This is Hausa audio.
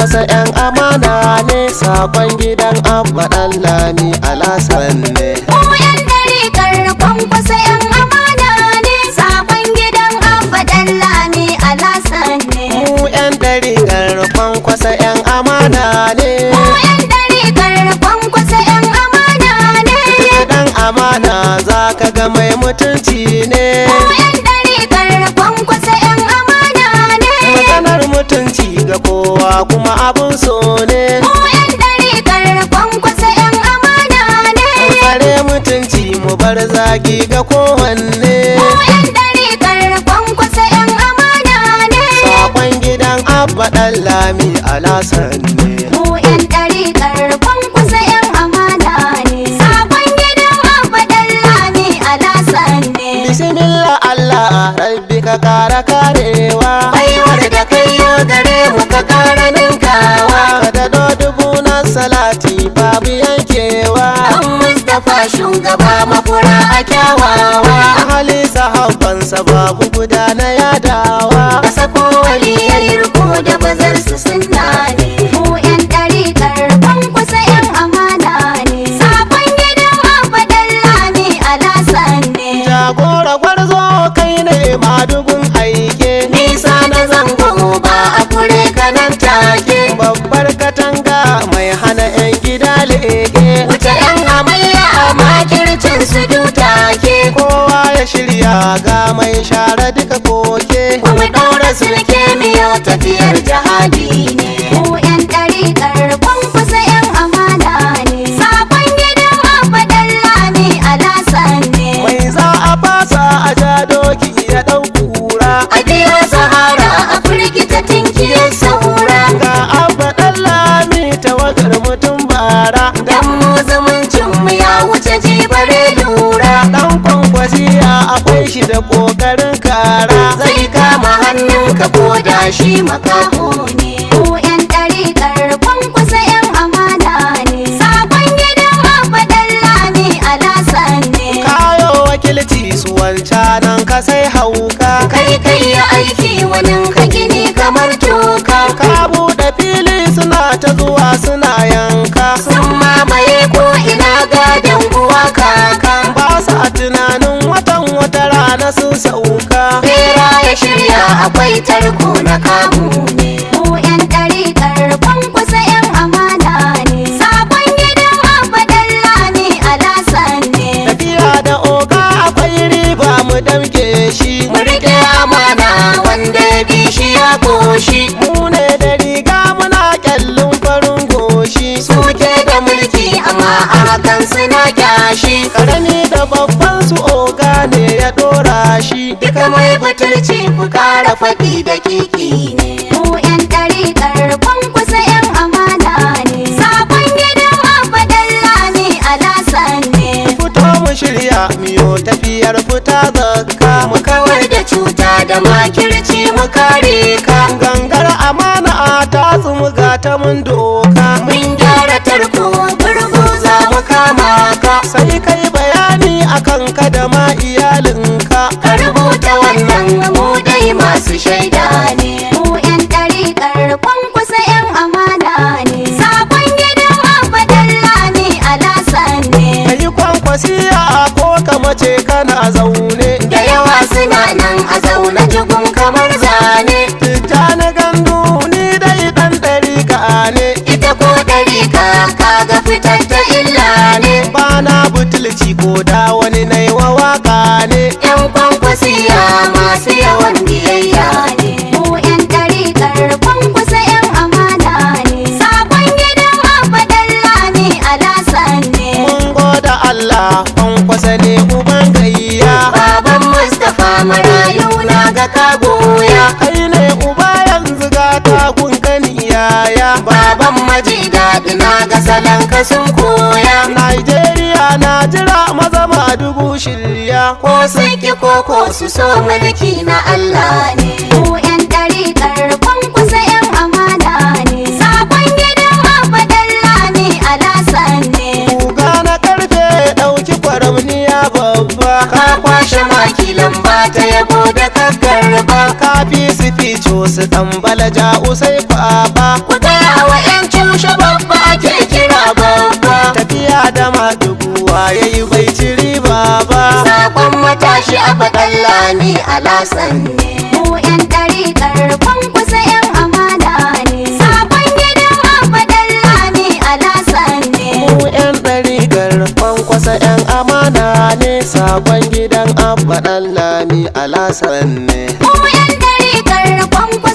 Kwankwasa 'yan amana ne, sakon gidan Abba Ɗanlami Alasan ne. Mu 'yan ɗarikar Kwankwasa 'yan amana ne, sakon gidan Abba Ɗanlami Alasan ne. Mu 'yan ɗarikar Kwankwasa 'yan amana ne. Mu 'yan ɗarikar Kwankwasa 'yan amana ne. Dan amana za ka ga mai mutunci ne. Mu 'yan ɗarikar Kwankwasa 'yan amana ne. Maganar mutunci ga kowa kuma abun so ne. Mu 'yan ɗarikar Kwankwasa 'yan amana ne. Mu tsare mutunci mu bar zagi ga kowanne. Mu 'yan ɗarikar Kwankwasa 'yan amana ne. Sakon gidan Abba Ɗanlami Alasan ne. Mu 'yan ɗarikar Kwankwasa 'yan amana ne. Sakon gidan Abba Ɗanlami Alasan ne. Bismillah Allah rabbi ka kara karewa. Baiwar da kai yo gare mu ka kara ninkawa. Ka daɗo dubu na salati babu yankewa. An Mustapha shugaba makura a kyawawa. Ahali sahabbansa babu guda na yadawa. Ka sako waliyai riko da bazar su sunna ne. Mu 'yan ɗarikar Kwankwasa 'yan amana ne. Sakon gidan Abba Ɗanlami Alasan ne. Jagora gwarzo kai ne madugun aike. Nisa na zango ba a kure kanan take. Babbar katanga mai hana 'yan gida leƙe. Wuce yan hamayya a makircin su dutake. Kowa ya shirya ga mai share duka koke. Kuma ɗaura sulke miyo tafiyar jihadi ne. Mu 'yan ɗarikar Kwankwasa 'yan amana ne. Sakon gidan Abba Ɗanlami Alasan ne. Mai za a fasa a ja doki ya ɗau kura. A biyo sahara a firgita tinkiyar saura. Ga Abba Ɗanlami tawagar mutum bara. Dan mu zumuncin mu ya wuce jibare lura. Ɗan kwankwasiya akwai shi da ƙoƙarin kara. Zai kama hannunka ko da shi makaho ne. Mu 'yan ɗarikar Kwankwasa 'yan amana ne. Sakon gidan Abba Ɗanlami Alasan ne. Kayo wakilci su wancanan ka sai hauka. Kai kai ya aiki wanin ka gini kamar toka. Ka buɗe fili suna ta zuwa suna yanka. Sun mamaye ko ina gadon uwa kaka. Ba sa tunanin watan wata rana sun sauka. Bera ya shirya akwai tarko na kamu ne. Mu 'yan ɗarikar Kwankwasa 'yan amana ne. Sakon gidan Abba Ɗanlami Alasan ne. Tafiya da oga akwai riba mu damke shi. Mu riƙe amana wanda ya bi shi ya koshi. Mu ne da riga muna kyallin farin goshi. Suke da mulki amma a hakan suna kyashi. Karami da babban su oga ne ya dora shi. Duka mai butulci ku kara faɗi da kiki ne. Mu 'yan ɗarikar Kwankwasa 'yan amana ne. Sakon gidan Abba Ɗanlami Alasan ne. Fito mu shirya miyo tafiyar fita zakka. Mu kawar da cuta da makirci mu kare ka. Gangar amana ta tsumuga ta mun doka. Mun gyara tarko gurgu za mu kama ka. Sai kai bayani akan ka da ma iyalinka. Ka rubuta wannan mu dai masu shaida ne. Mu 'yan ɗarikar Kwankwasa 'yan amana ne. Sakon gidan Abba Ɗanlami Alasan ne. Kayi kwankwasiya ko ka mace kana zaune. Da yawa suna nan a zaune jigun kamar zane. Tijjani gandu ni dai ɗan ɗarika ne. Ita ko ɗarika kaga fitar ta illa ne. Bana butulci ko da wani nai wa waka ne. Yan kwankwasiya masu yawan biyayya ne. Mu 'yan ɗarikar Kwankwasa 'yan amana ne. Sakon gidan Abba Ɗanlami Alasan ne. Mun goda Allah kwankwasa ne uban gayya. Baban Mustapha marayu na ga ka goya. Kai ne uba yanzu ga takun kani yaya. Baban maji daɗi na ga salon ka sun koya. Nigeria na jira maza madugu shirya. Ko sun ki koko su so mulki na Allah ne. Mu 'yan ɗarikar Kwankwasa 'yan amana ne. Sakon gidan Abba Ɗanlami Alasan ne. Kuga na karfe ɗauki kwaramniya babba. Ka kwashe maki lamba ta yabo da kakkarba. Kafi su fico su ɗan balaja usai kwaba. Ku gaya Yaushe babba ake kira babba? Tafiya da maduguwa ya yi bai ci riba ba. Sakon matashi Abba Ɗanlami Alasan ne. Mu 'yan ɗariƙar Kwankwasa 'yan amana ne. Sakon gidan Abba Ɗanlami Alasan ne. Mu 'yan ɗariƙar Kwankwasa 'yan amana ne. Sakon gidan Abba Ɗanlami Alasan ne. Mu 'yan ɗariƙar Kwankwasa